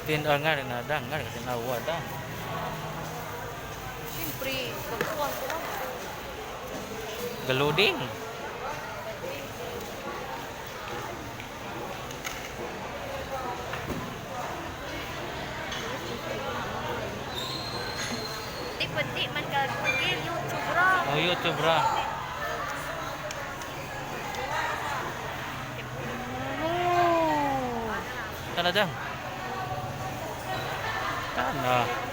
Tin-aw nga rin na dang, nga rin tinawa dang. Siyempre, pagkuhan ko lang. Galuding. Di pa di man ka Google, YouTube ra. Oh, YouTube ra. Oh. Tara dang. Tana.